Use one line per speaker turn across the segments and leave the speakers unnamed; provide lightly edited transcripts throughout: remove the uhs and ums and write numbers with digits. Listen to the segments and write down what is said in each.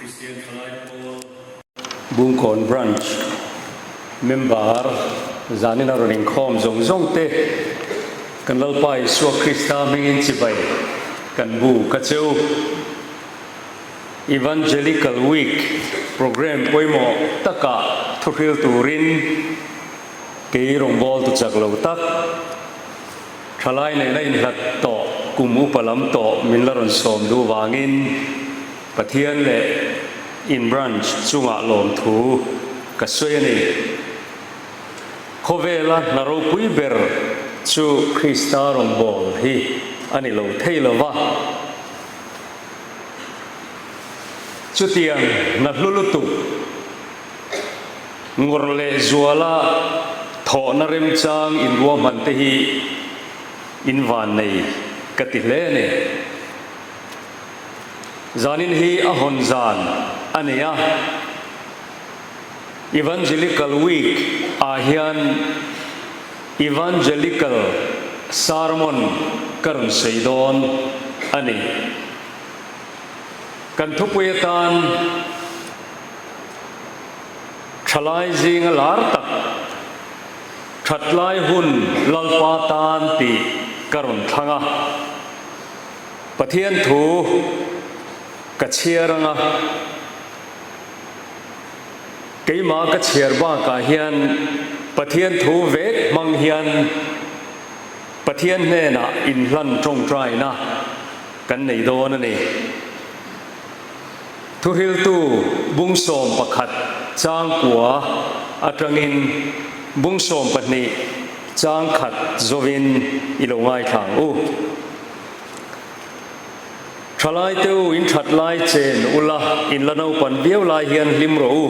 Kristian Thalai Pawl Bungkawn Branch member zanin a rawn inkhawm zawng zawng te kan Lalpa Isua Krista hmingin chibai kan bu ka che u. Evangelical Week programme pawimawh takah thuhril turin kei rawngbawltu chak lo tak thalai nena inhlat tawh kum upa lam tawh min la rawn sawm duh vangin Pathian leh in branch chungah lawmthu ka sawi a ni. Khawvela hna ropui ber chu Krista rawngbâwl hi a ni lo thei lo va. Chutiang hna hlu lutuk ngawrh leh zuala thawhna remchang inruahman te hi in vannei ka ti hle a ni. Zanin hi a hawn zan a ni a, Evangelical Week ah hian Evangelical Sermon ka rawn sawi dawn a ni. Kan thupui atan thalai zinga lar tak Thatlai hun Lalpa tan tih ka rawn thlang a. Pathian thu ka chhiar anga keimah ka chhiar bakah hian Pathian thu vek hmang hian Pathian hnenah inhlan tawngtaina kan nei dawn a ni. Thuhriltu bung 11 chang kua atangin bung 12 chang khat zawin i lo ngaithla ang u. Thalai te u, in that lai chen ula, in la naupan viau lai hian hlim rawh u.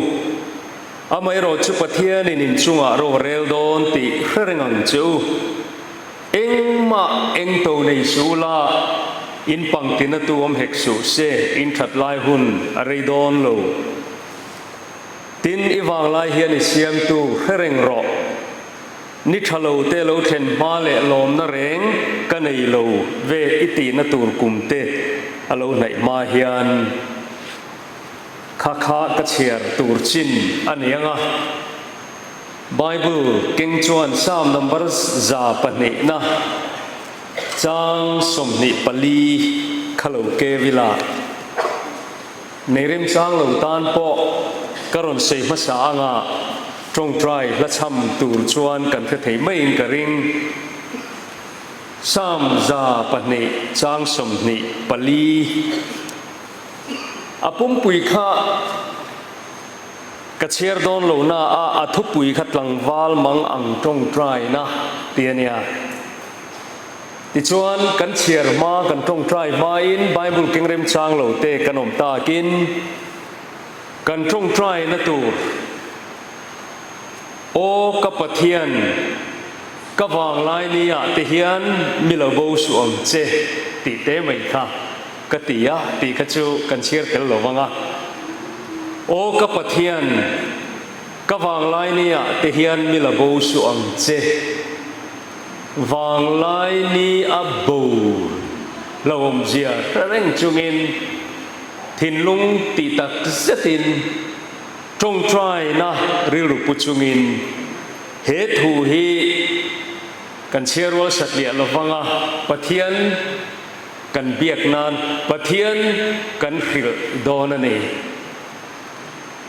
Amaherawh chu Pathianin in chungah ro a rel dawn tih hre reng ang che u. Engmah eng to nei suh ula, in pangtina tu awm hek suh se, in that lai hun a rei dawn lo. Tin, i vanglai hian i siamtu hre reng rawh. Ni tha lo te lo thlen hma leh lawmna reng ka nei lo ve i tihna tur kum te a lo hnaih hma hian kha kha ka chhiar tur chin a ni ang a. Bible keng chuan Psalm number 200 na chang 24 kha lo keu ila. Nei remchang lo tan pawh ka rawn sawi hmasa anga tawngtai hla chham tur chuan kan hre thei maiin ka ring. Psalm 200 chang 24 a pumpui kha ka chhiar dawn lo na a, a thupui kha tlangval mang ang tawngtaina ti a nia. Tichuan, kan chhiar hma, kan tawngtai hmain Bible keng remchang lo te kan awm takin kan tawngtaina tur, Aw ka Pathian, ka vanglai ni ah te hian mi lo bo suh ang che tih te mai kha ka ti a tih kha chu kan chhiar tel lo vang a. Aw ka Pathian, ka vanglai ni ah te hian mi la bo suh ang che. Vanglai ni a bo lo awmzia hre reng chungin thinlung tih tak zetin tawngtaina rilru pu chungin he thu hi kan chhiar rual satliah lovang a, Pathian kan biak nan Pathian kan hrilh dawn a ni.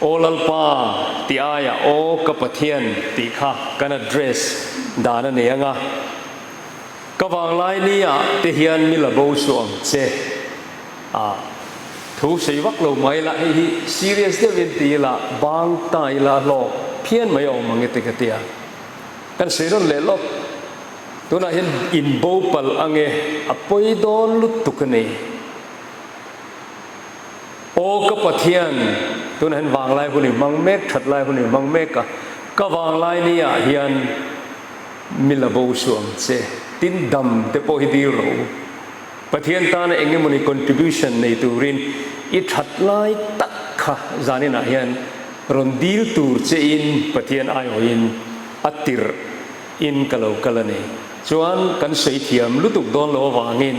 Aw Lalpa tih aiah Aw ka Pathian tih kha kan address dan a nei ang a. Ka vanglai ni ah te hian mi la bo suh ang che. Ah, thu sei vak lo mai la, hei hi serious deuhin ti ila, bang ta ila hlawk phian mai a awm ang e ti ka ti a. Kan sei rawn leh lawk. Tunah hian in bo palh ang e, a pawi dawn lutuk a ni. Aw ka Pathian, tunah hian vanglai hun i hmang mek, that lai hun i hmang mek a, ka vanglai ni ah hian mi la bo suh ang che, tin dam te pawh hi dil rawh u. Pathian tana eng emawni contribution nei turin i that lai tak kha zanin ah hian rawn dil tur che in Pathian aiawhin a tirh in ka lo kal a ni. Chuan kan sawi thiam lutuk dawn lo avangin,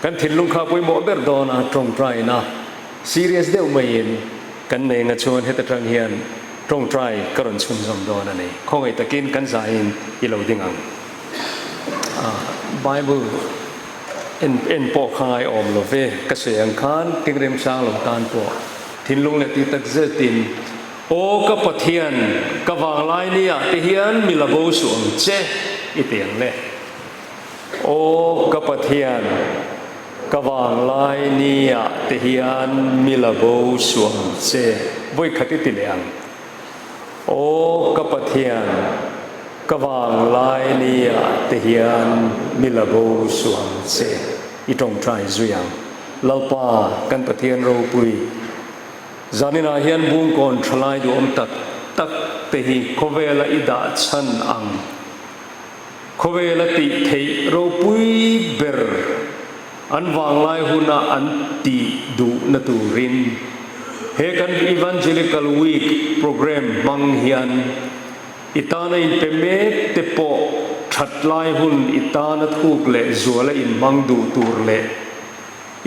Kan thinlung kha pawimawh ber dawn a tawngtaina. Serious deuh maiin kan nei nga chuan heta tang hian tawngtai ka rawn chhunzawm dawn a ni. Khawngaih takin kan zahin i lo ding ang. Bible en en pawh kha ngai awm lo ve ka sawi ang khan keng remchang lo tan pawh thinlung leh tih tak zetin Aw ka Pathian, ka vanglai ni ah te hian mi la bo suh ang che i ti ang le. Aw ka Pathian, ka vanglai ni ah te hian mi la bo suh ang che vawikhat i ti leh ang. Aw ka Pathian, ka vanglai ni ah te hian mi la bo suh ang che i tawngtai zui ang. Lalpa kan Pathian ropui, zaninah hian Bungkawn thalai duhawm tak tak te hi khawvela i dah chhan ang. Khawvela tih theih ropui ber an vanglai huna an tih duhna turin he kan Evangelical Week programme hmang hian i tana inpe mek te pawh that lai hun i tana thuk leh zuala inhmang duh tur leh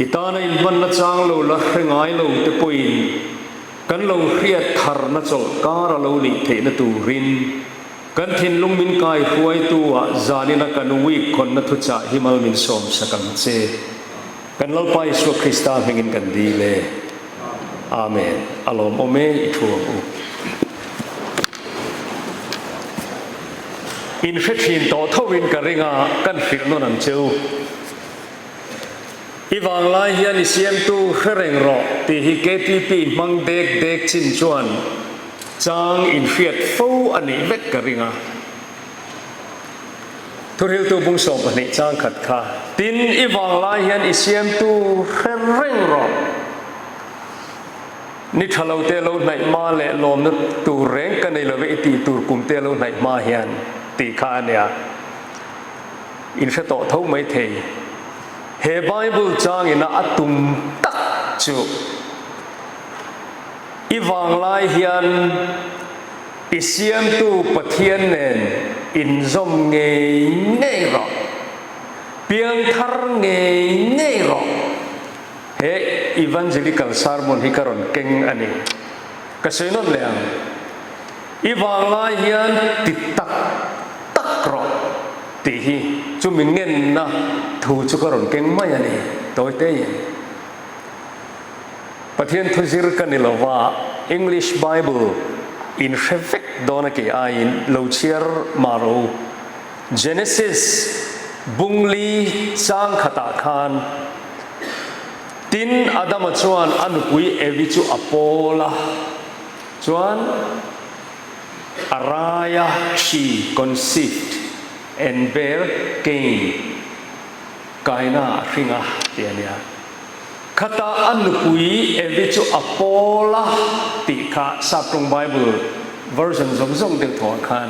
i tana inhmanna chang lo la hre ngai lo te pawhin kan lo hriat tharna chawlh kar a lo nih theihna turin Kan thinlung min kai hruaitu ah zanina kan week khawnna thuchah hi mal min sawmsak ang che. Kan Lalpa Isua Krista hmingin kan dil e. Amen. A lawmawm e i thu ang u. In hre thin tawh tho in ka ring a, kan hrilh nawn ang che u. I vanglai hian i siamtu hre reng rawh tih hi KTP hmang dek dek chin chuan chang inhriat fo a nih vek ka ring a. Thuhriltu bung 12 chang khat kha. Tin, i vanglai hian i siamtu hre reng rawh. Ni tha lo te lo hnaih hma leh lawmna tur reng ka nei love i tih tur kum te lo hnaih hma hian tih kha a nia. In hre tawh tho mai thei. He Bible changina a tum tak chu i vanglai hian i siamtu Pathian nen inzawm ngei ngei rawh, piangthar ngei ngei rawh. He Evangelical sermon hi ka rawn keng a ni. Ka sawi nawn leh ang. I vanglai hian ti tak tak rawh tih hi chumi ngenna thu chu ka rawn keng mai a ni, Tawitein. Pathian thu zir ka ni lova, English Bible in hre vek dawn a kei aiin lo chhiar mah rawh u. Genesis bungli chang khatah khan tin Adama chuan a nupui Evi chu a pawl a, Chuan a rai a, she conceived and bare Cain, Kaina a hring a tih a nia. Khata a nupui Evi chu a pawl a tih kha Saptawng Bible version zawng zawng deuh thawhah khan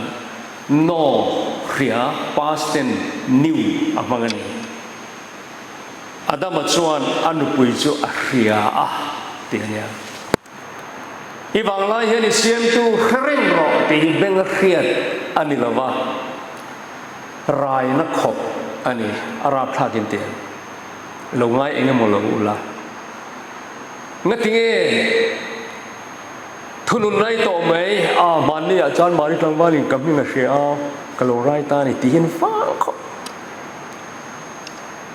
know, hria, past tense, knew a hmang a ni. Adama chuan a nupui chu a hria a tih a nia. I vanglai hian i siamtu hre reng rawh tih hi beng a hriat a ni lo va, raina khawp a ni, a rapthlak in tiang lo ngai eng emaw lo ula. Ngatinge thunun rai tawh mai a, hmanni ah chuan mahni tlangvalin ka hming a hria a, ka lo rai ta a ni tih hian fang khawp.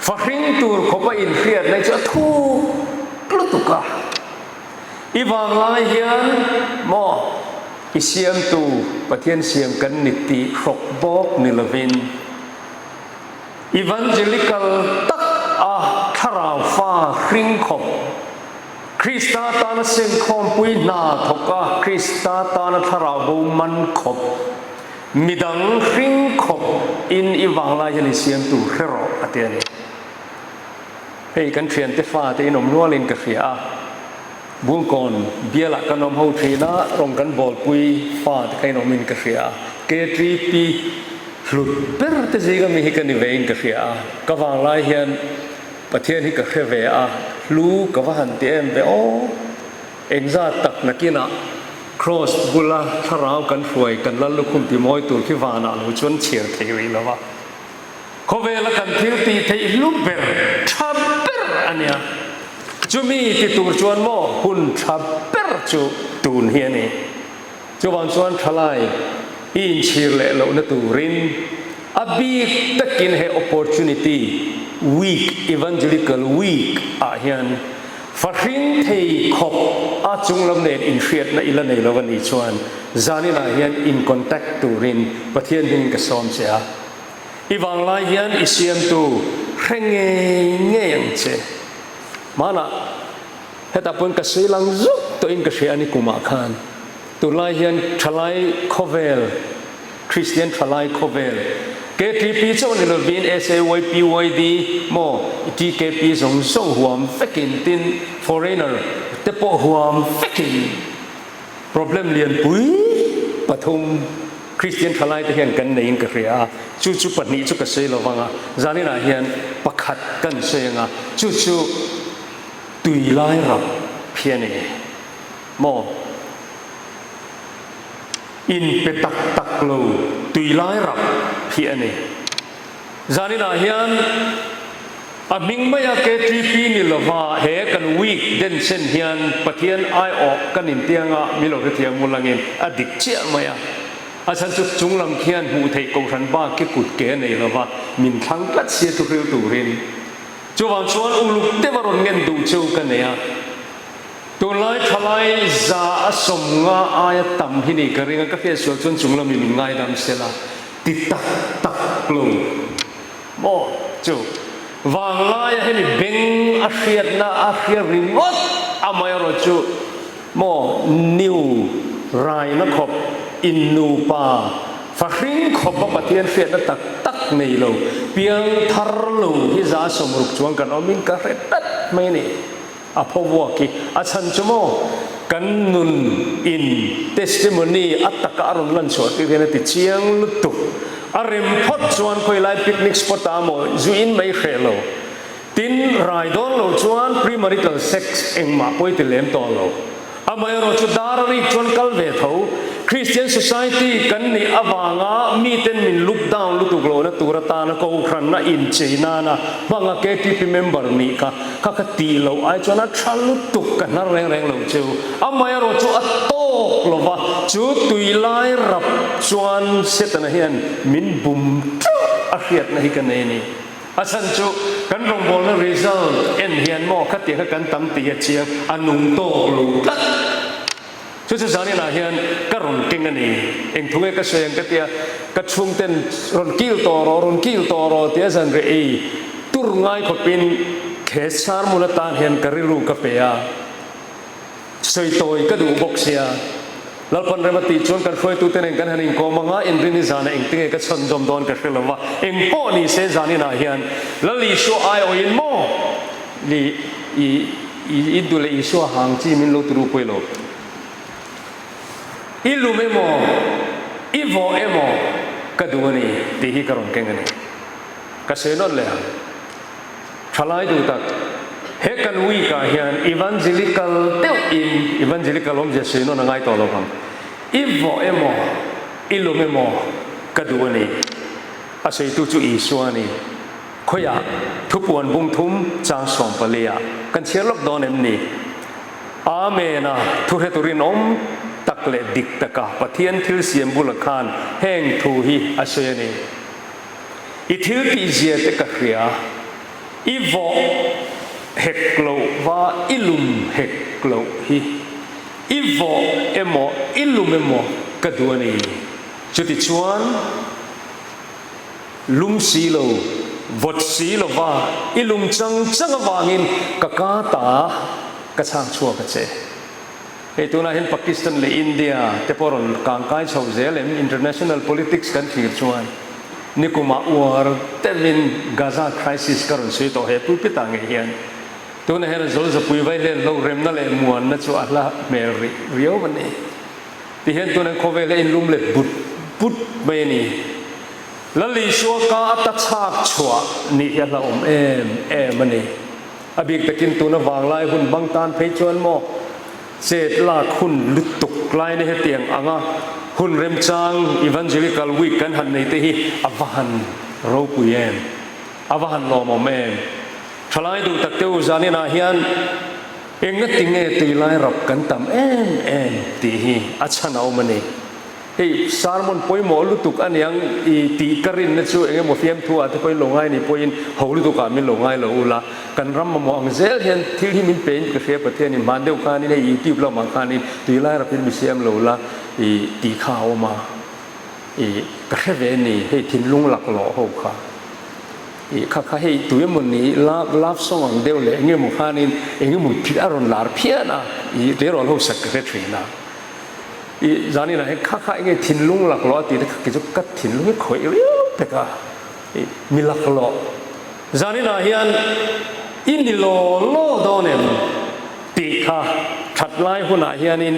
Fahring tur khawpa inhriatna hi chu a thuk lutuk a. I vanglai hian maw i siamtu Pathian siam kan ni tih hrawk bawk ni lovin Evangelical tak a thlarau fa hring khawp Krista tana senkhawmpui hna thawk a Krista tana thlarau bo man khawp Midang hring khawp in i vanglai hian i siamtu hre rawh a ti a ni. Hei kan thiante fate in awm nualin ka hria a, Bungkawn bialah kan awm ho thin a, rawng kan bawlpui fate kha in awmin ka hria a, KTP hlut ber te zinga mi hi ka ni ve in ka hria a, ka vanglai hian Pathian hi ka hre ve a, hlu ka va han ti em ve aw. Engzat tak nakinah Kraws bula thlarau kan hruai kan lal lukhum ti mawi tur khi vanah lo chuan chhiar thei rih lo va. Khawvela kan thil tih theih hlu ber, tha ber a nia. Chumi ti tur chuan maw hun tha ber chu tun hi a ni. Chuvang chuan thalai i inchhir leh lohna turin a bik takin he opportunity week, Evangelical Week, ah hian fahring thei khawp a chunglam nen inhriatna i la nei lo a nih chuan zaninah hian in contact turin Pathian hmingin ka sawm che a. I vanglai hian i siamtu hre ngei ngei ang che. Hmanah hetah pawn ka sawi lang zuk tawhin ka hria a ni kumah khan. Tunlai hian thalai khawvel, Kristian thalai khawvel, KTP chauh ni lovin SAY, PYD maw TKP zawng zawng huam vekin tin foreigner te pawh huam vekin problem lianpui pathum Kristian thalai te hian kan neiin ka hria a, chu chu pahnih chu ka sawi lo vang a, zaninah hian pakhat kan sawi ang a, chu chu tui lai rap hi a ni maw? Inpe tak tak lo tui lai rap hi a ni. Zaninah hian a hming maia KTP ni lova he kan week denchen hian Pathian aiawh kan intianga mi lo hrethiam ulangin a dik chiah mai a. A chhan chu chunglam khian hmuh theih kohhran bak khi kut ke a nei lova min thlang tlat sia thuhril turin. Chuvang chuan uluk deuh a rawn ngen duh chu ka nei a. Tunlai thalai 150 aia tam hi ni ka ring a, ka hriatsual chuan chunglam in min ngaidam sela ti tak tak lo maw chu vanglaia hemi beng a hriatna a hria ringawt amaherawh chu maw new raina khawp in nupa fahring khawpa Pathian hriatna tak tak nei lo piang thar lo hi 160 chuang kan awmin ka hre tlat mai a ni. A pho vuak hi a chhan chu maw kan nun in testimony a taka a rawn lan chhuah tir hian a ti chiang lutuk. A rem phawt chuan khawilai picnic spot ah maw zu in mai hreh lo. Tin, rai dawn lo chuan premarital sex engmah pawi ti lem tawh lo. Amaherawh chu dar a rik chuan kal ve tho. Christian society kan nih avanga miten min look down lutuk lohna tur atana kohhranna inchei nana hmanga KTP member nih kha kha ka tih loh ai chuan a tha lutuk ka hnar reng reng lo cheu. Amaherawh chu a tawk lova chu tui lai rap chuan Setana hian min bum teuh a hriatna hi ka nei a ni. A chhan chu kan rawngbawlna result en hian maw khatiang kha kan tam tih a chiang, a nung tawk lo tlat. Chu chu zaninah hian ka rawn keng a ni. Eng thu nge ka sawi ang ka tia, ka chhungten rawn kil tawh rawh, rawn kil tawh rawh tia zan reh ei tur ngai khawpin he sermon atan hian ka rilru ka pe a. Sawi tawi ka duh bawk sia. Lalpan rem a tih chuan kan hruaitute nen kan han inkawm ang a, inrini zanah engtinge ka chhawnzawm dawn ka hre lo va, eng pawh ni se zaninah hian Lal Isua aiawhin maw li i i duh leh Isua hang chi min lo turu pawih lo. I lum emaw, i vawh emaw ka duh a ni tih hi ka rawn keng a ni. Ka sawi nawn leh ang. Thalai duh tak, he kan week ah hian evangelical deuh in, evangelical awmzia sawi nawn a ngai tawh lo vang, i vawh emaw, i lum emaw ka duh a ni. A sawitu chu Isua a ni. Khawiah thupuan bung thum chang 14 ah kan chhiar lawk dawn em ni? Amen a thuhre turin awm tak leh dik taka Pathian thil siam bulah khan heng thu hi a sawi a ni. I thil tihzia te ka hria, i vawh hek loh va i lum hek loh hi, i vawh emaw i lum emaw ka duh a ni. Chutichuan, lum si lo, vawt si lova i lum chang chang avangin ka ka ta ka chhak chhuak a che. Hei tunah hian Pakistan leh India te pawh rawn kangkai chho zel em? International politics kan thlir chuan nikumah uar deuhin Gaza crisis ka rawn sawi tawh he pulpit ah ngei hian tunah hian a zawlzapui vai hlen hlo remna leh muanna chu a hla hmel rih riau a ni. Tihian tunah khawvel a inlum leh but but mai a ni. Lal Isua ka ata chhak chhuah nih hi a hlauhawm em em a ni. A bik takin tuna vanglai hun bang tan phei chuan maw chet lak hun lutuk laina hetiang anga hun remchang Evangelical Week kan han nei te hi a va han ropui em, a va han lawmawm em. Thalai duh tak te u zaninah hian. Engatinge tuilai rap kan tam em em tih hi a chhan a awm a ni. Hei sermon pawimawh lutuk a niang i tih ka rinna chu eng emaw fiamthu ah te pawhin lo ngai ni pawhin ho lutuk ah min lo ngai lo ula, kan ram mamawh ang zel hian thil hi min pe in ka hria Pathian in hman deuh khanin hei youtube lamah khanin tuilai rapin mi siam lo la i tih kha a awm a i ka hre ve ni hei thinlung laklawh ho kha. Ih kha kha hei tu emaw ni love love song ang deuh leh eng emaw khanin eng emaw a rawn lar phian a ih tleirawl ho sak ka hre thin a ih zanin ah hian kha kha enge thinlung laklawh a tih te kha kei chu ka thinlung hi khawih riau pek a ih mi laklawh zanin ah hian i ni law law dawn em tih kha that lai hunah hianin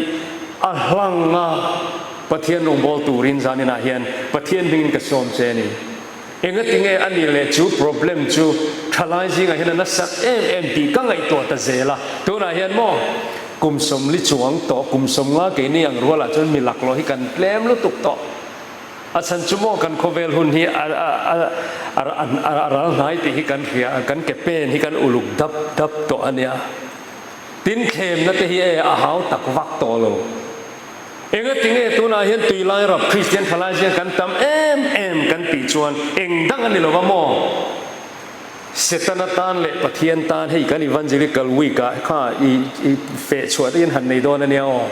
a hlang a Pathian rawngbâwl turin zanin ah hian Pathian hmingin ka sawm che a ni. Engatinge a nih leh chu problem chu thalai zingah hian a nasat em em tih ka ngaihtuah ta zel a. Tunah hian maw kum 40 chuang tawh, kum 50 keini ang rualah chuan mi laklawh hi kan tlem lutuk tawh. A chhan chu maw kan khawvel hun hi a a ral hnai tih hi kan hria a, kan ke pen hi kan uluk dap dap tawh a nia. Tin thlemna te hi e a hau tak vak tawh lo. Engatinge tunah hian tuilai rap Kristian thalai ziang kan tam em em kan tih chuan eng dang a ni lova maw? Setana tan leh Pathian tan hei kan Evangelical Week ah kha i i feh chhuah te hian han nei dawn a nia aw.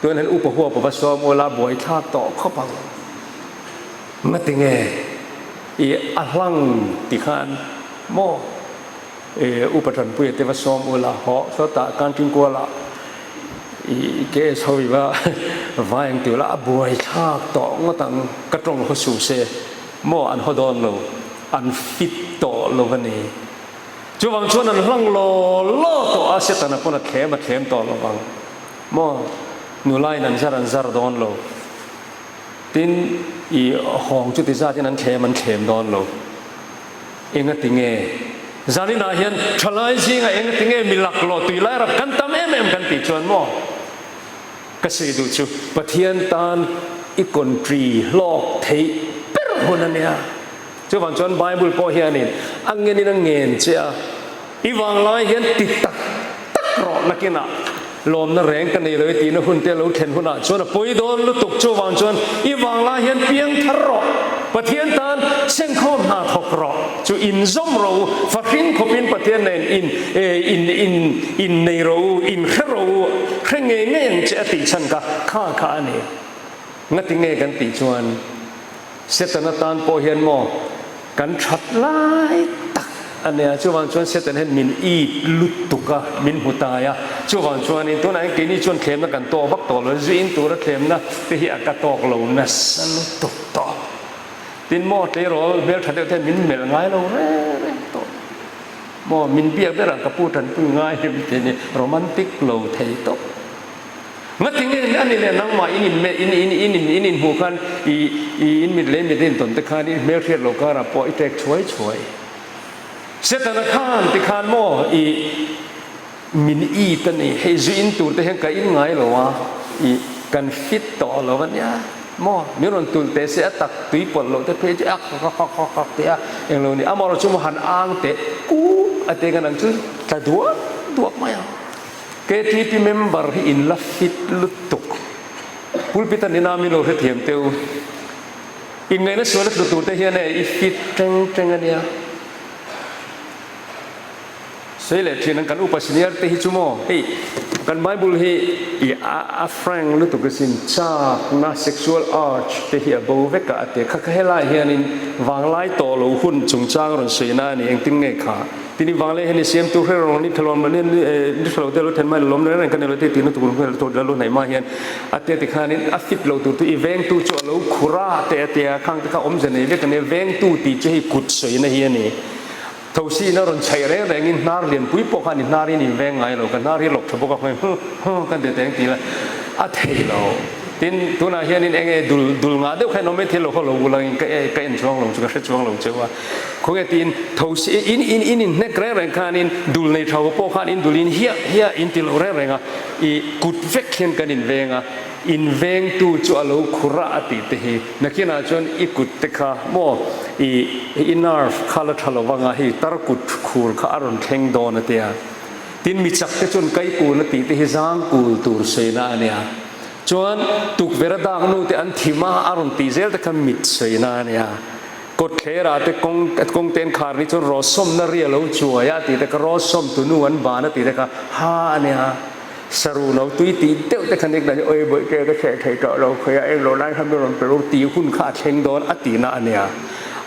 Tuan hian upa huapa va sawm ula buaithlak tawh khawp ang. Ngatinge i a hlang ti khan maw? Upa Tanpuia te va sawm ula haw sawtah Kantingkuala i KS ho i va vai ang ti ula a buai thlak tawh ngawt ang ka tawng haw suh se maw an haw dawn lo an fit tawh lo a ni. Chuvang chuan an hlang law law tawh a Setana pawn a thlem a thlem tawh lo vang maw nula in an zar an zar dawn lo tin i hawng chuti zat in an thlem an thlem dawn lo. Engati nge? Zaninah hian thalai zingah engati nge mi laklawh tui lai rap kan tam em em kan tih chuan maw? Ka sawi duh chu Pathian tan i country hlawk theih ber hun a nia. Chuvang chuan Bible pawh hianin a ngenin a ngen che a, i vanglai hian ti tak tak rawh nakinah lawmna reng ka nei lo i tihna hun te lo thlen hunah chuan a pawi dawn lutuk. Chuvang chuan i vanglai hian piang thar rawh, Pathian tan senkhawm hna thawk rawh, chu inzawm rawh u, fahring khawpin Pathian nen in in in innei rawh u, inhre rawh u, hre ngei ngei ang che a tih chhan kha kha kha a ni. Ngati nge kan tih chuan Setana tan pawh hian maw kan that lai tak a nia, chuvang chuan Satan hian min it lutuk a, min hmu tai a, chuvang chuanin tunah hian keini chuan thlemna kan tawk vak tawh lo, zu in tura thlemna te hi a ka tawk lo nasa lutuk tawh. Tin maw tleirawl hmeltha deuh te hian min melh ngai lo reng reng tawh. Maw min biak berah ka pu tanpui ngai em tih ni romantic lo thei tawh. Ngatinge a ni leh nangmah in in in in in in in inhmuh khan i i in mit leh mit a intawn te khan i hmelhriat lo karah pawh i tek chhuai chhuai. Setana khan ti khan maw i min it a ni, hei zu in tur te hian ka in ngai lo a, i kan fit tawh lo a nia maw, min rawn tulh teh se a tak tui pawlh loh te phei chu a kak kak kak kak teh a, englo ni amaherawhchu chu maw han ang teh kuk a teng a nang chu tla duak duak mai ang. KTP member hi in la fit lutuk. Pulpit a nina min lo hrethiam teh u. Inngaihna sual a tlu tur te hian e i fit teng teng a nia. Sawi leh thin ang kan upa senior te hi chu maw hei kan Bible hi i a frank lutuk asin chakna sexual urge te hi a bo vek a a ti a kha kha helai hianin vanglai tawh lo hun chungchang rawn sawina a ni engtin nge kha Tini vang leh heni siamtu hre rawng ni thalawm lo ni ni thalo te lo then mai lawm reng reng ka nei lo te tihna tur hmel tur la lu hnaih ma hian a tia ti khanin a fit lo tur chu i vengtu chu a lo khur a te a tia khang te kha awmze nei vek a nia vengtu tih chu hei kut sawina hi a ni thosi in a rawn chhaih reng reng in hnar lianpui pawh khan i hnar in in veng ngai lo ka hnar hi lawk tha bawk a hmai huh huh kan ti teng ti la a thei lo. Tin, tunah hianin eng nge dul dul ngah deuh kha in awm e thil lo khaw lo bul angin ka ka en chuang lo chu ka hre chuang lo cheu a. Khawnge tiin tho si in in in in hnek reng reng khanin dul nei tho pawh khan in dul in hiah hiah in ti lo reng reng a, i kut vek hian kan in veng a, in vengtu chu a lo khur a a tih te hi. Nakinah chuan i kut te kha maw i i nerve kha la tha lo vanga hei tar kut khur kha a rawn thleng dawn a tia. Tin, mi chak te chuan kai kul a tih te hi zang kul tur sawina a nia. Chuan tukverh a dak nu te an thim a, a rawn tih zel te kha mit sawina a nia. Kawtthler ah te kawng kawng te an khar ni chuan rawsawmna ri a lo chuai a tih te kha rawsawm tu nu an ban a tih te kha ha a nia. Saru no tui tih deuh te kha nik dan hi awi bawih te ka cheh thei tawh lo khawi a eng lo lai kha mi rawn pe ru tih hun kha a thleng dawn a tihna a nia.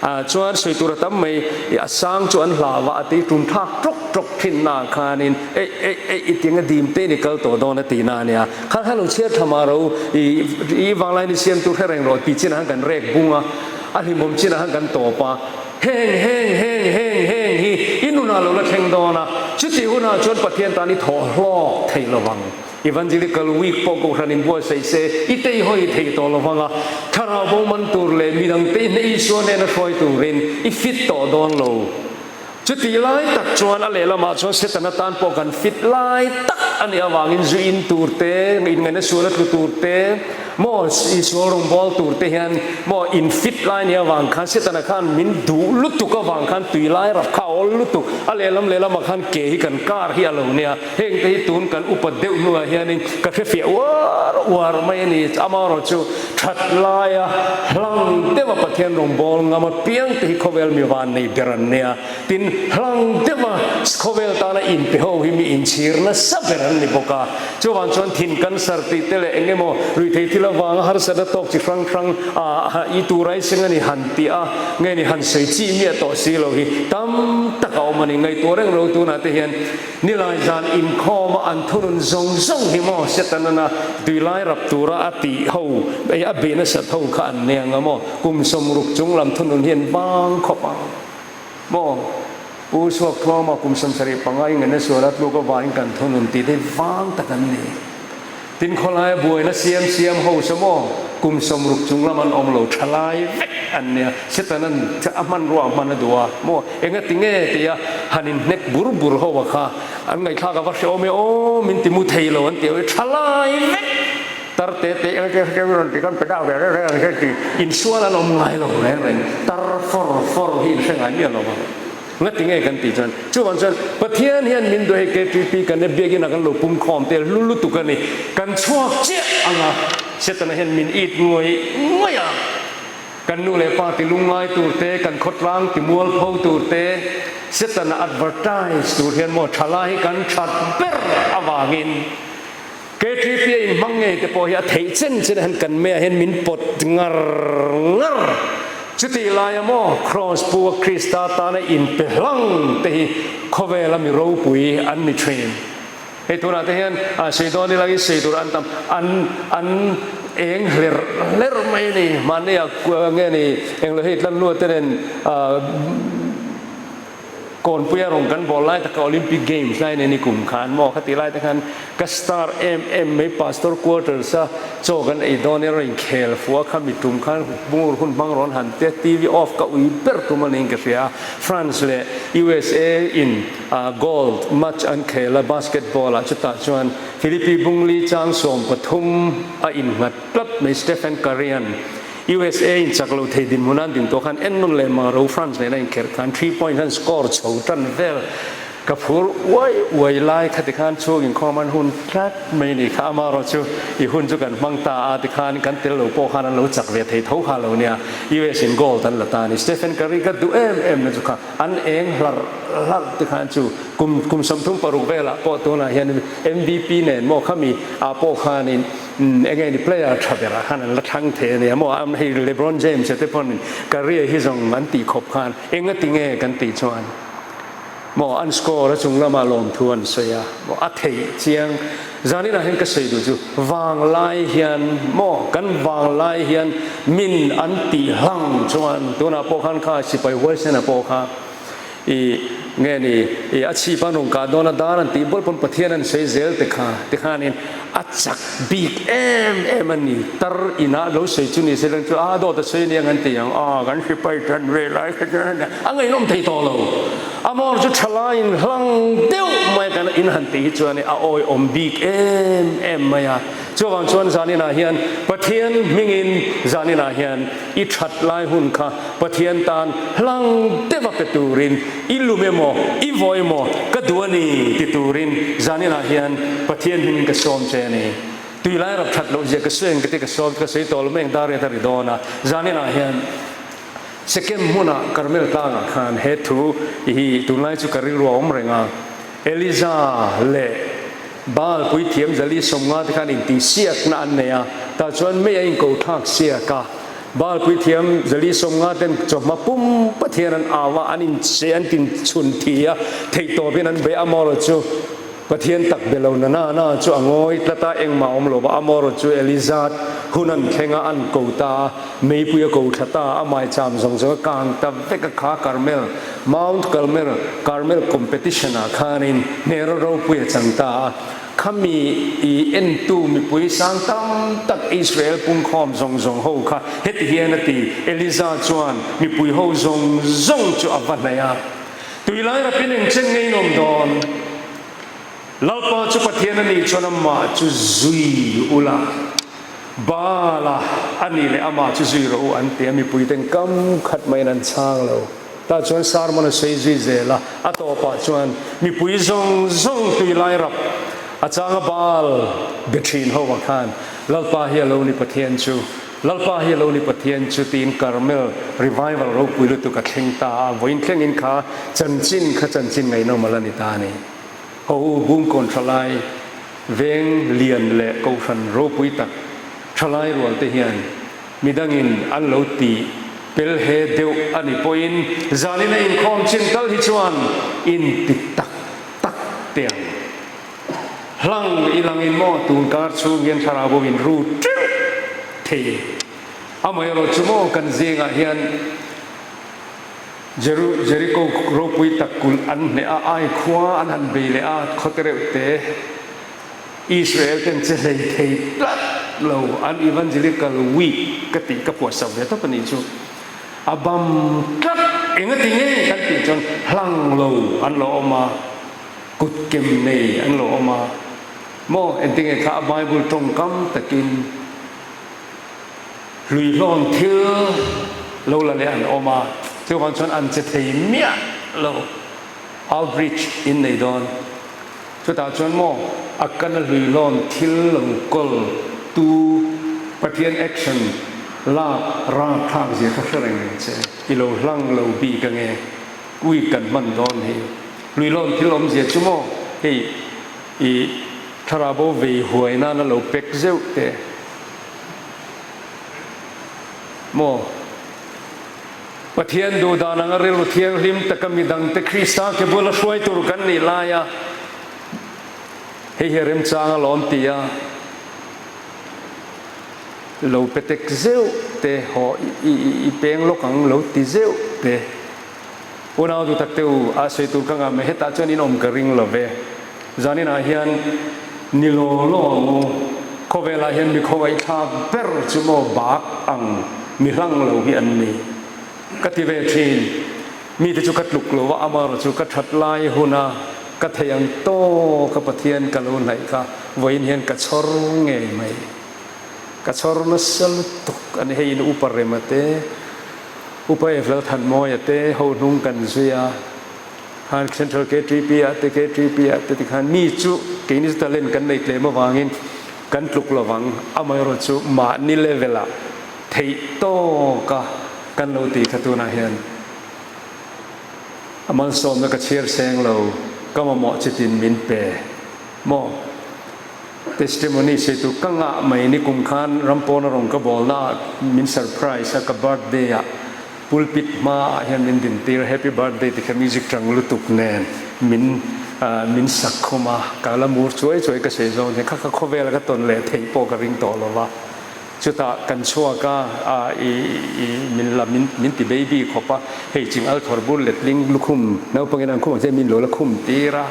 Ah chuan sawi tur a tam mai i a sang chu an hlau a a ti tum thlak tawk tawk thin na ah khanin eih eih eih i tinga dim te in i kal tawh dawn a tihna a nia. Kha kha lo chhiar tha mah ro i i vanglai ni siam tur hre reng rawh tih chinah khan kan rek bung a, a hlimawm chinah khan kan tawp a. Heng heng heng heng heng hi i nunah lo la thleng dawn a, chutih hunah chuan Pathian tan i thawh hlawk theih lo vang. Evangelical Week pawh Kohhran in buatsaih se i teihawi theih tawh lo vang a, thlarau bo man tur leh midang te hneh Isua nena hruai turin i fit tawh dawn lo. Chutih lai tak chuan a lehlamah chuan Setana tan pawh kan fit lai tak a nih avangin zu in tur te, inngaihna sual a tlu tur te, maw Isual rawngbâwl tur te hian maw in fit lai nih avang khan Setana khan min duh lutuk avang khan tui lai rap kha a awl lutuk a lehlam lehlamah khan ke hi kan kar hi a lo nia. Heng te hi tun kan upat deuh hnuah hianin ka hre fiah uar uar mai a ni. Amaherawh chu that laia hlang deuha Pathian rawngbâwl ngam apiang te hi khawvel mi van nei ber an nia. Tin, hlang deuha khawvel tana inpe ho hi mi inchhir nasa ber an ni bawk a. Chuvang chuan thin cancer tih te leh eng emaw ruihtheih thil avanga harsatna tawk chi hrang hrang ah i tur ai seng a ni han tih a, nge ni han sawi chi miah tawh si lo hi tam tak a awm a ni. Ngaihtuah reng lo tunah te hian Nilai zan inkhawma an thunun zawng zawng hi maw Setanana tuilai rap tura a tih ho ei a beh nasat ho kha an nei ang a maw? Kum 60 chung lam thunun hi an vang khawp ang maw? Pu Suakthuama kum 75 in ngen a sual a tluk avangin kan thunun tih te hi vang tak an ni. Tin khawlaia buaina siam siam ho sa maw? Kum 60 chung lam an awm lo thalai vek an nia. Setanan a hmanrua a hman a duh a maw? Enga ti nge tia han in hnek bur bur ho a kha an ngaihthlak a va hrehawm e aw min ti mu thei lo an ti a thalai vek tar te te eng te te rawn ti kan pe deuh ve reng reng an hre ti insual an awm ngai lo reng reng tar fawr fawr hi in hre ngai miah lo vang. Nga ti nge kan tih chuan chuvang chuan Pathian hian min duh hei KTP kan e biakinn ah kan lo pum khawm te hlu lutuk a ni kan chhuak chiah ang a Setana hian min it ngawih ngawih a kan nu leh pa ti lungngai tur te kan khawtlang ti mualpho tur te Setana advertise tur hian maw thalai hi kan that ber avangin KTP a inhmang ngei te pawh hi a theih chen chen hian kan meiah hian min pawt ngar ngar. Chutih laia maw Kraws pu a Krista tana inpe hlang te hi khawvela mi ropui an ni thin. Hei tunah te hian sei dawn ila i sei tur an tam an an eng hlerh hlerh mai a ni. Mahni ah nge ni englo hei tlanlua te nen Kawnpuia rawn kan bawl lai taka Olympic Games lai nen i kum khan maw kha tih lai te khan ka star em em mai Pastor Quarters a chaw kan ei dawn in rawn inkhel fuh a kha mi tum khan bungur hun hmang rawn han tia TV off ka ui ber tum a niin ka hria a France leh USA in gold match an khel a basketball ah chutah chuan Philippi Bungli chang 13 a innghat tlat mai Stephen Curry an USA in chak lo thei dinhmun an din tawh khan en nawn leh mang ro France nena inkherh khan three points an score chho tan vel ka phur uai uai lai kha tikhan chhung inkhawm an hun tlat mai ni kha amaherawh chu i hun chu kan hmang ta a tikhan kan tel lo pawh khan an lo chak ve thei tho kha lo nia US in gold an la ta a ni Stephen Curry ka duh em em na chu kha an eng hlarh hlarh tikhan chu kum kum 36 velah pawh tunah hian MVP nen maw khami ah pawh khanin Enge ni player tha berah khan an la thlang thei a nia maw? Am hei LeBron James a te pawn career hi zawng an tih khawp khan enga ti nge kan tih chuan maw an score a chung lamah lawmthu an sawi a maw a theih chiang zaninah hian ka sawi duh chu vanglai hian maw kan vanglai hian min an tih hlang chuan tunah pawh khan kha sipai huaisena pawh kha I nge ni i a chhip an rawn kah dawn a dar an tih bawlh pawn Pathian an sawi zel te kha tikhanin a chak bik em em a ni tar inah lo sawi chu ni se lang chu a dawt a sawi aniang an ti ang a kan hripai tan ve lai kha chuan a ngaihnawm thei tawh lo amawr chu thalaiin hlang deuh mai kan in han tih hi chuan a awihawm bik em em mai a chuvang chuan zaninah hian Pathian hmingin zaninah hian I that lai hun kha Pathian tan hlang deuh a pe turin i lum emaw? emaw, i vaw emaw ka duh a ni ti turin zaninah hian Pathian hmingin ka sawm che a ni. Tui lai rap that loh zia ka sawi ang ka ti ka sawm ka sawi tawh lo mai ang dar riat a ri dawn a. Zaninah hian Sekem hmunah Karmel tlangah khan he thu hi tunlai chu ka rilru a awm reng a. Eliza leh Baal puithiam Zali 50 te khan intihsiakna an nei a, tah chuan mei a inko thlak siak a. Baal puithiam Zali 50 ten chawhma pum Pathian an au a, an inche an tinchhun thi a, theihtawpin an bei a, amaherawh chu Pathian tak be lo na na na chu a ngawi tlat a, engmah awm lo va, amaherawh chu Eliza hun an thleng a, an ko ta a, meipui a ko thla ta a, a maicham zawng zawng a kang ta vek a, kha Karmel Mount Karmel, Karmel competition ah khanin hmel ropui a chang ta a, khami i entu mipui sang tam tak Israel pungkhawm zawng zawng ho kha heti hian a ti, Eliza chuan mipui ho zawng zawng chu a va hnaih a, Tui lai rapin engchen nge in awm dawn? Lalpa chu Pathian a nih chuan amah chu zui ula, Baala a nih leh amah chu zui rawh u an ti a, mipui ten kam khat maiin an chhang lo. Tah chuan sermon a sawi zui zel a, a tawpah chuan mipui zawng zawng tui lai rap a chang a Baal be thin ho ah khan Lalpa hi a lo ni Pathian chu, Lalpa hi a lo ni Pathian chu tiin Karmel revival ropui lutuk a thleng ta a, vawiin thlengin kha chanchin kha chanchin ngaihnawm a la ni ta a ni. Ho u Bungkawn thalai veng lian leh kohhran ropui tak thalai rual te hian midangin an lo ti pel he deuh a ni pawhin zanin a inkhawm chin tal hi chuan in ti tak tak teh ang. Hlang i langin maw tun kar chhung hian thlarau bo in ru teuh thei. Amaherawh chu maw kan zingah hian Jeru, Jeriko ropui tak kulh an hneh a, Ai khua an han bei leh a, khawte reuh te Israel ten che hlei thei tlat lo, an Evangelical Week ka tih ka puahsak ve tawp a nih chu. A bam tlat, enga ti nge kan tih chuan hlang lo an lo awm a, kut kem nei an lo awm a, maw engtinge kha a Bible tawngkam takin Hluihlawn thil lo la leh an awm a, chuvang chuan an che thei miah lo. Outreach in nei dawn. Chutah chuan maw a kana hluihlawn thil lo kawl tu Pathian action lak rapthlak zia kha hre reng che. I lo hlang lo bik ange week kan hman dawn hi. Hluihlawn thil awmzia chu maw hei i thlarau bo vei huai nana lo pek zeuh te. Maw? Pathian duh dan anga rilru thianghlim taka midangte Krista ke bula hruai tur kan nih laia hei hi a remchang alawm ti a lo pe tek zeuh te haw i peng lawk ang lo ti zeuh te unau duh tak te u a sawi tur ka ngah mai hetah chuan in awm ka ring lo ve. Zaninah hian ni law law ang u. Khawvelah hian mi khawngaihthlak ber chu maw bak ang mi hlang lo hi an ni. Ka ti ve thin. Mite chu ka tluk lo a, amaherawh chu ka that lai huna ka theih ang tawka Pathian ka lo hnaih kha vawiin hian ka chhawr ngei mai. Ka chhawr nasa lutuk a ni. Hei in Upa Rema te, Upa Eflal Thanmawia te ho hnung kan zui a. Khan Central KTP ah te KTP ah te tikhan mi chu keini chu talent kan nei tlem avangin kan tluk lovang amaherawh chu mahni level ah theih tawk a kan lo tih kha tunah hian a malsawmna ka chhiar seng lo ka mamawh chitin min pe maw testimony sei tur ka ngah mai ni kum khan rampawn a rawn ka bawlna ah min surprise a ka birthday ah Pulpit hmaah hian min dintir a, Happy Birthday ti kha music tang lutuk nen min min sak khum a, ka la mur chuai chuai ka sawi zawng hian kha kha khawvela ka tawn leh theih pawh ka ring tawh lo va, chutah kan chhuak a, a i i min la min min ti baby khawp a, hei ching al thawr bur letling lukhum naupangin an khum ang che min lo la khum tir a,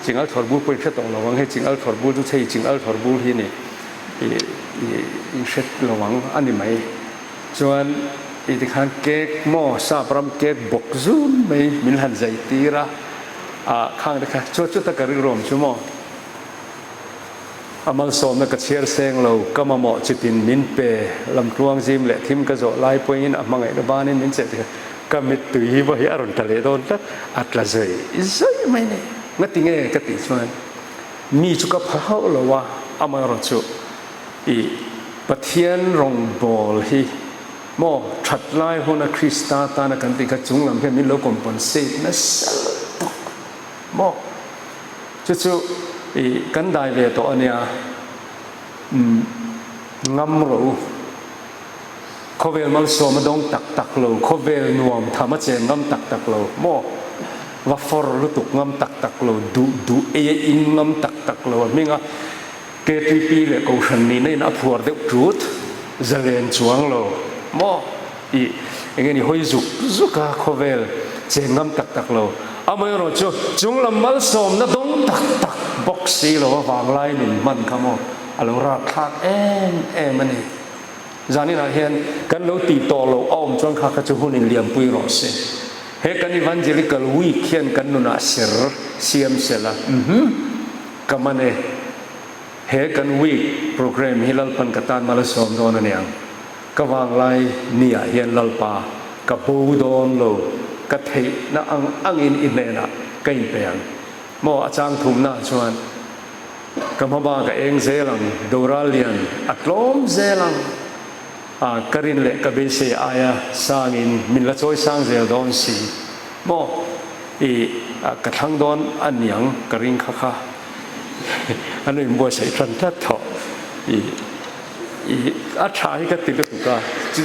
ching al thawr bur pawh in hre tawh lo ang, hei ching al thawr bur chu hei ching al thawr bur hi ni i i i hre lo ang a ni mai. Chuan i tikhan cake maw sap ram cake bawk zun mai min han zai tir a, ah khang te kha chuan chuta ka rilruam chu maw a malsawmna ka chhiar seng lo ka mamawh chitin min pe lamtluang zim leh thim ka zawh lai pawhin a hmangaihna banin min cheh tikhan. Ka mittui hi pawh hi a rawn tla leh dawn tlat, a tla zawih zawih mai a ni. Ngati nge ka tih chuan mi chu ka pha hauh lo a, amaherawhchu i Pathian rawngbâwl hi maw that lai huna Krista tana kan tih kha chung lam hian min lo compensate nasa lutuk maw? Chu chu i kan dai ve tawh a nia, umm ngam rawh u. Khawvel malsawm a dawng tak tak lo, khawvel nuam tham a chen ngam tak tak lo maw? Va fawr lutuk ngam tak tak lo, duh duh ei a in ngam tak tak lo a hming a KTP leh Kohhran nihna in a phuar deuh tut, zalen chuang lo maw? Ih enge ni hawi zuk zuk a khawvel chen ngam tak tak lo. Amaherawh chu chunglam malsawmna dawng tak tak bawk si lo avanglai nun hman kha maw a lo rapthlak em em a ni. Zaninah hian kan lo tih tawh loh a awm chuan kha kha chu hun inliampui rawh se. He kan Evangelical Week hian kan nunah ser siam sela. Uhmm. Ka man e. He kan week program hi Lalpan ka tan mal a sawm dawn a niang. Ka vanglai ni ah hian Lalpa ka bo dawn lo, ka theihna ang angin i hnenah ka inpe ang. Maw a chang thumna ah chuan. Ka hmaba ka eng zel ang, Doral lian a tlawm zel ang. A, ka rin leh ka beisei aia sangin min la chawi sang zel dawn si. Maw, i, ka thlang dawn a niang ka ring kha kha. A nu inbuatsaih tan tlat tawh. I, i, a tha hi ka ti lutuk a.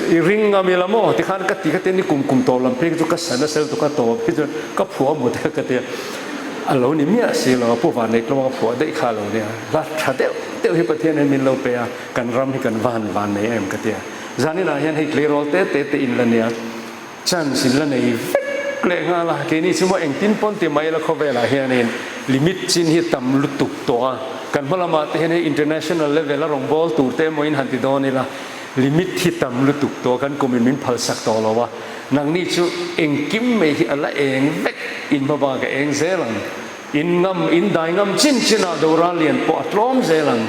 I ring ngam ila maw? Tikhan ka ti ka ti a ni kum kum tawp lam phei chu ka sana sel tuk a tawp hi chuan ka phuah mu te ka ti a. A lo ni miah si lo a, Pu Vanneihtlawng a phuah daih kha a lo nia. Hla tha deuh deuh hi Pathian hian min lo pe a, kan ram hi kan va han van nei em ka ti a. Zaninah hian hei tleirawl te te te in la nia, chance in la nei vek leh nghal a, keini chu maw engtin pawn ti mai la khawvelah hianin limit chin hi tam lutuk tawh a, kan hma lamah te hian hei international level a rawngbâwl tur te emaw in han ti dawn ila, limit hi tam lutuk tawh a, kan kumin min phalsak tawh lo a. Nangni chu engkim mai hi a la eng vek, in hma bak a eng zel ang. In ngam, in dai ngam chin chinah Doral lian pawh a tlawm zel ang.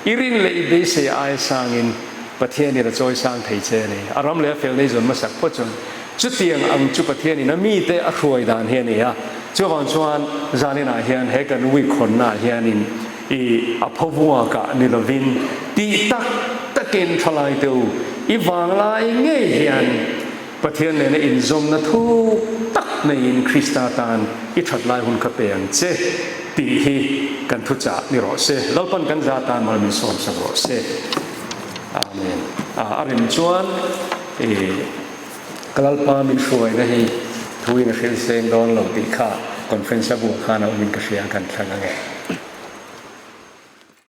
I rin leh i beisei aia sangin Pathianin a chawi sang thei che a ni. A ram leh a fel nei zawn hmasak phawt chuan chutiang ang chu Pathianin a mite a hruai dan hi a ni a. Chuvang chuan zaninah hian he kan week hawnnaah hianin i a phovuakah ni lovin tih tak takin thalai te u, i vanglai ngei hian Pathian nena inzawmna thuk tak neiin Krista tan i that lai hun kha pe ang che tih hi kan thuchah ni rawh se. Lalpan kan za tan mal min sawmsak rawh se. Amen. A rem chuan i ka Lalpa min hruaina hi thuin a hrilh seng dawn lo tih kha conference a buah khan a awmin ka hria kan thlang ange.